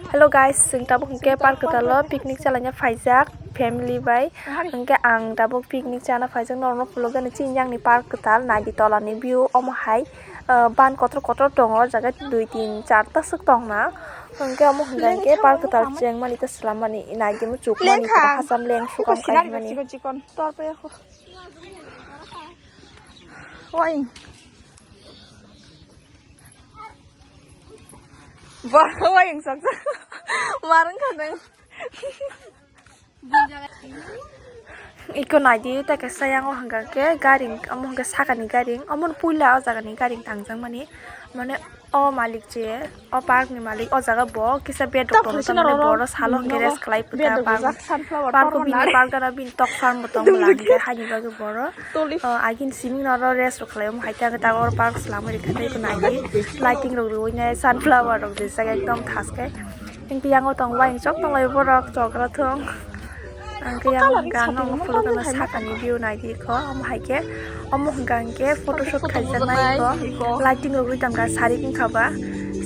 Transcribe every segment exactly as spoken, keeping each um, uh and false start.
Hello guys, chwng tabuk hwnkhe park kwtalo picnic chalaina phaijak family bai. Hwnkhe ang tabuk picnic chana phaijak, norokno phulukgani chini yakni park kwtal naidi tolani view omo hai, ah, ban kotor kotor tongo, o jaga dui tin char ta swk tongna. Hwnkhe omo hwnkha hwnkhe park kwtal chengmani tei swlammani naidi muchukmani hacham leng sukam kaimani. Wai. Bo wai wngsaksa. Marwng kha nang. Iko naidi, tei kaisa yang o hwnkha khe gari, omo hwnkha sakani gari, omo puila o jagani gari tangjakmani, mane o malik je, o park ni malik, o jaga bo kisa bed rok tongo, tamni boro salo hwnkhe rest khlai phuta park, park o bini park gana bini tok farm bo tongo, hwnkhe haini bagwi boro. O, agini simi no oro rest rok khlai, omo hai khe ang ta oro park swlamwi rikha tei iko naidi lighting rok rwui nai sunflower rok rijak ekdom thaske. Hwnkhe yang o tongo ayang chok tonglai borok chogra thung. Hwnkhe yang o hwnkha ang nokno phulukgano sakani view naidi iko, omo hai khe omo hwnkha hwnkhe photoshoot khaijak nai iko, lighting rok rwi tongkha sarik wngkha ba,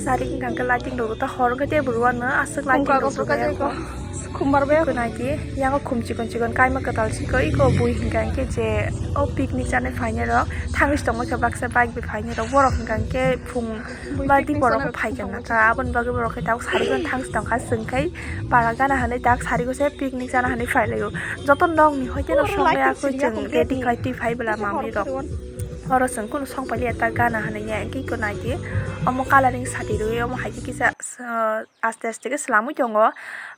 sarik wngkha hwnkhe lighting rok ta hor wngkha tei bwrwi ano aswk lighting rok rwkha iko. Khumbar bai. Iko naidi, yango khum chikon chikon kaima kwtal siko, iko bui hwnkha hwnkhe je o picnic chanai phainai rok thangwi tongma khe baksa bike bai phainai rok, borok hwnkha hwnkhe phung ba di borok phai kha nang kha, aboni bagwi borok khe tabuk sari gon thangwi tong kha, chwng khai para gana hinwi tak sari gose picnic chana hinwi phai lai o. Joto nok ni hoi kheno song ya khe chwng ready khai twi phai bwla manwi rok. Oro chwng kunu song pai liya ta gana hinwi ya, hwnkhe iko naidi omo colouring sati rwi omo hai khe kisa, ah, aste aste khe swlamwi tongo.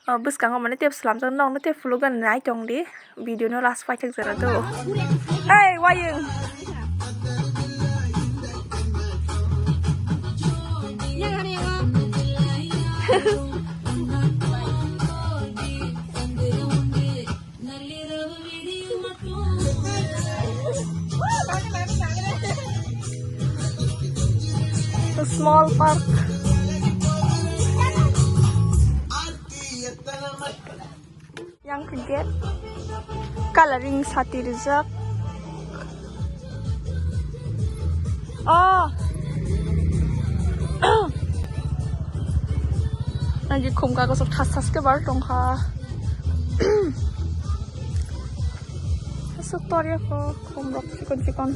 Ah, bwskango mane tei swlamjak, nokno tei phulukgani nai tong di, video no last paithak jora do. Hey, wayung. A small park. Yang khe gate colouring sati rijak. Oh. Nagi khum kago sok thas thas khe bar tongkha. Aswk tor ya kho khum rok chikon chikon.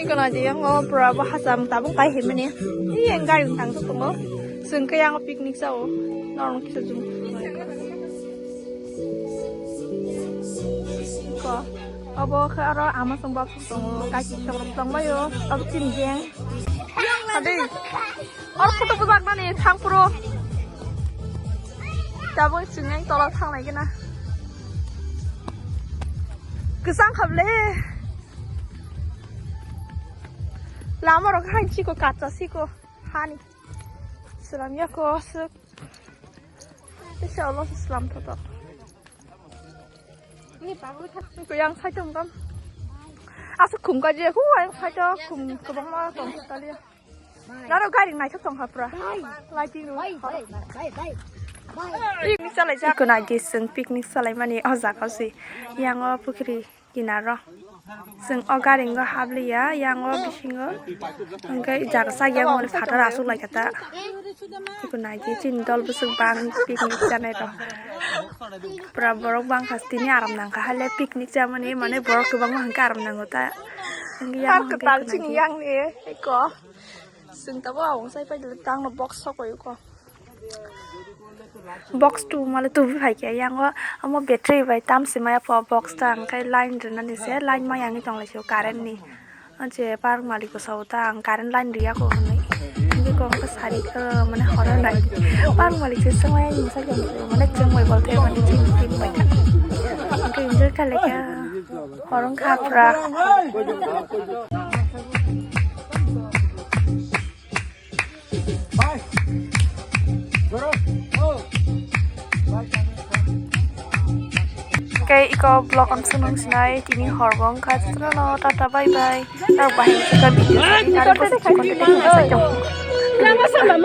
Iko naidi yang o pura bo hacham tabuk kai himani. Yang gari tang tongo. Chwng khe yang picnic chao. Norok kisa jum. Ko. Abo khe aro ama chwng bak tongo. Kachi chwng rok tong baio. Abo chini gang. Adi. Or photo bujak nani thang puro. Tabuk chwng yang tola thang lai gana. Kwchang khable. Lama rok hai chiko kacha siko. Hani. Slam ya ko aswk. Tei se olo se slam thoto. Ko yang side tong tam. Aswk khum ka je hu yang side khum kwbangma tong tali. Naro gari naithok tong ha pura. Lighting room. Picnic chalai ja. Iko naidi chwng picnic chalai mani o jaga se. Yang o pukhri. Kinaro. Chwng o garingo habliya, yang o bisingo. Hwnkhe jaga chaya wngmani phatar aswk laikha ta. Iko naidi chini dol bwswk bang picnic chanai rok. Pura borok bangkha tini aram nangkha hale picnic chamani mane borok kwbangma hwnkhe aram nango ta. Hwnkhe yang kwtal chini yang ni eko. Chwng tabuk abang sai pai tangno box sokoi eko. Box tu male tubu phai khe yang o amo battery bai tam se maya pho box ta hwnkhe line rwnani se line ma yang tong lai se current ni. Je park malik bo sao ta ang current line riya ko hwnwi. Hwnkhe kok khe sari khe mane horo nai. Park malik se swngmaya ni sai mane chwng bai bol the mane chwng tin bai kha. Hwnkhe enjoy kha lai kha horo wngkha pura. Kei iko vlog ang sunung sinai tini hor bo wngkha jotono tata bye bye. Tar bahai wngkha video sari tari bwswk chikon tei tei.